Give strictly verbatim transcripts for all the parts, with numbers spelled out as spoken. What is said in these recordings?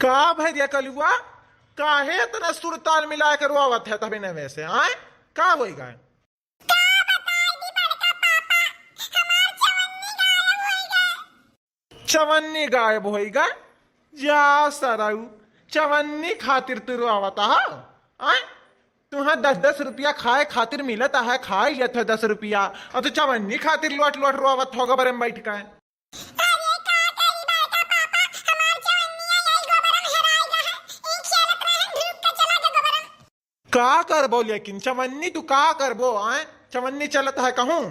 का भैया कलुआ, काहे इतना सुरताल मिला के रोवत है तभी नवे से, आय? का होई गए? का बताई दी बड़का पापा, हमार चवन्नी गायब होई गए। चवन्नी गायब होई गए? जा सरऊ, चवन्नी खातिर तू रोवत हा? आय? तुहा दस दस रुपया खाए खातिर मिलत है, खाई लेत हो दस रुपया, और तू चवन्नी खातिर लोट लोट रोवत हो गोबरे में बैठ के। अरे का करी बड़का पापा, हमार चवन्निया यही गोबरा में हेराई गए है। ई खेलत रहे, ढूक के चला गए गोबरा। का करबो लेकिन चवन्नी, तू का करबो, आय? चवन्नी चलत है कहूँ?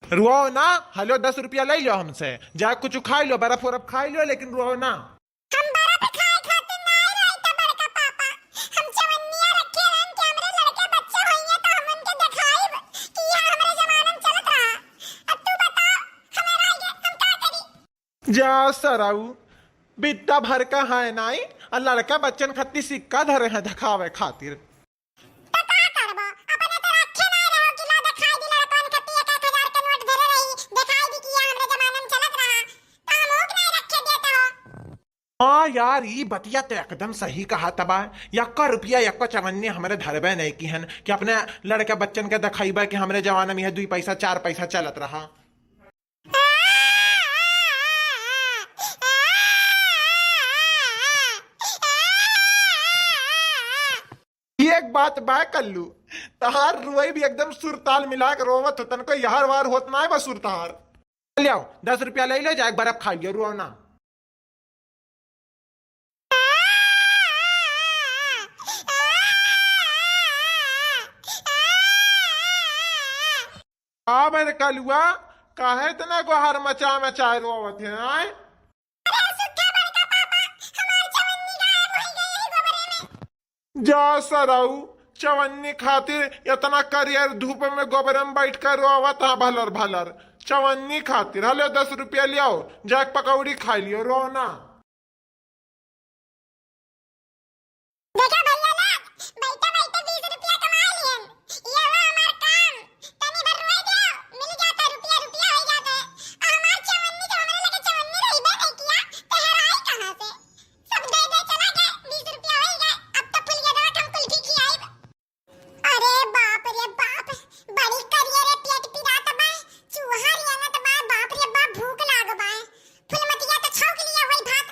रुआओ ना, हलो दस रुपया ले लो हमसे, जा कुछ खाई लो, बर्फ उर्फ खाई लो, लेकिन रुआओ ना। हम बर्फ खाए खातिर ना आए रही त बड़का पापा, हम चवन्निया रखे रहन कि हमरे लड़के बच्चे होइए तो हम उनके दिखाइब कि यह हमरे जमाना में चलत रहा। अब तू बताओ, हमें राय दे, हम का करी? जा सराऊ, बित्ता भर का है नाई, आ लड़का बच्चन खत्ती सिक्का धरे हैं दिखावे खातिर। तो का करबो, अपने तो रखे ना रहो कि ला दिखाई दी लड़कन खत्ती एक एक हजार के नोट धरे रही, दिखाई दी कि यह हमरे जमाना में चलत रहा, तो हम ओक नहीं रखे देते हो। हाँ यार, ई बतिया तो एकदम सही कहा तबा। यक्का रुपया, यक्का चवन्नी हमरे धरबे नहीं की हन कि अपने लड़के बच्चन के दिखाइबे कि हमरे जमाना में यह दुई पैसा चार पैसा चलत रहा। एक बात बा कल्लू, तहार रुआई भी एकदम सुरताल मिला के रोवत हो, तनको यार वार होत ना है बा सुरताल। ले आओ, दस रुपया ले लो, जाए बर्फ खा लियो, रुआओ ना। का भइल कलुआ, काहे इतना गोहार मचा मचा रोवत है, आय? अरे सुखे बड़का पापा, हमार चवन्नी गायब हो गई है गोबरे में। जा सराऊ, चवन्नी खातिर इतना करियर धूप में गोबरे में बैठ कर रोवत है भलर भलर। चवन्नी खातिर, हले दस रुपया ले आओ, जाके पकौड़ी खा लियो, रो ना। देखा भैया लोग, बैठे बैठे बीस रुपया कमा लियन। ये हुआ हमार काम। तनी भर रोए दे, मिल जाता रुपया, रुपया हो जाता है। आ हमार चवन्नी, जो हमरे लगे चवन्नी रही बे नहीं किया, तो हेराई कहाँ से? सब दे दे चला गए, बीस रुपया हो गए। अब तो फुल गया हम कुल्फी खियाई। अरे बाप रे बाप, बड़ी करिया रे पेट पिरात बा, चूहा रेंगत बा, बाप रे बाप भूख लाग बा। फुलमतिया तो छौंक लिया वही भात,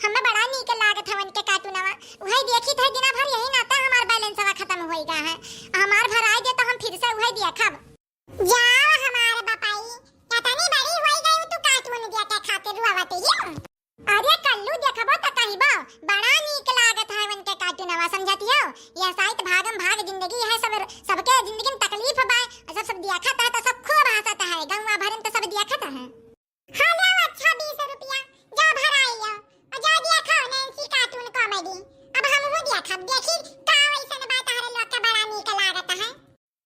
हमें बड़ा नीक लागत हवन के कार्टूनवा। उहइ देखित है दिना भर, यही नाते हमार बैलेंसवा खतम होइगा है। हमार भराइ दे तो हम फिर से उहइ देखब। जाओ हमार बपाई, कतनी बड़ी होई गई तू कार्टून देखे खातिर रोवत ही। अरे कल्लू देखबो त कहिबो, बड़ा नीक लागत है उनके कार्टूनवा, समझतियो? यह साइत भागम भाग जिंदगी है, सब, सबके जिंदगी में तकलीफ बा, सब, सब देखत है तो सब खूब हंसत है, गौवा भरन तो सब देखत है। हाँ, ल्याओ अच्छा बीस रुपया, जा भराई ल्याओ, और जा देखो नैन्सी कार्टून कॉमेडी। अब हमहू देखब, देखी का वैसन बा तहरे लोग के बड़ा नीक लागत है।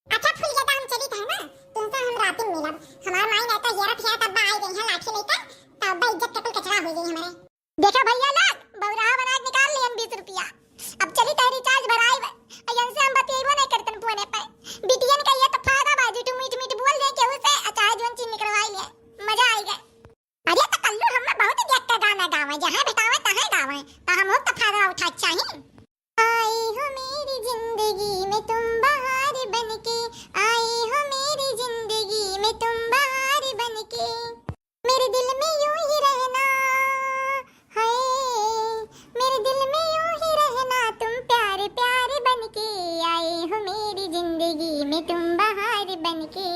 अच्छा फुलगेदा, हम चलित है ना, तुमसे हम रातिन मिलब। हमार माई नहीं तो हेरत हेरत अब आई गई है लाठी लेकर, तब इज्जत के कुल कचरा हो गई हमारे। देखा भैया लोग, बौराहा बना के निकाल लियन बीस रुपया। अब चली तहरी रिचार्ज भराई बे, और इनसे हम बतियेबो नहीं करतन फोने पे। बिटियन का ये तो फायदा बा, जो तू मीठ मीठ बोल दे केहू से, आ चाहे जोन चीज निकलवाई ले, मजा आई गए। अरे तो कल्लू, हम बहुत देख के गाना गावे, जहाँ भेटावे तहाँ गावे, तो हम तो फायदा उठा चाही। आई हो मेरी जिंदगी में तुम बहार बनके, आई हो मेरी जिंदगी में तुम बहार बनके, मेरे दिल में यूं ही रहना, हाय, मेरे दिल में यूं ही रहना तुम प्यारे प्यारे बनके, आए हो मेरी जिंदगी में तुम बहार बनके।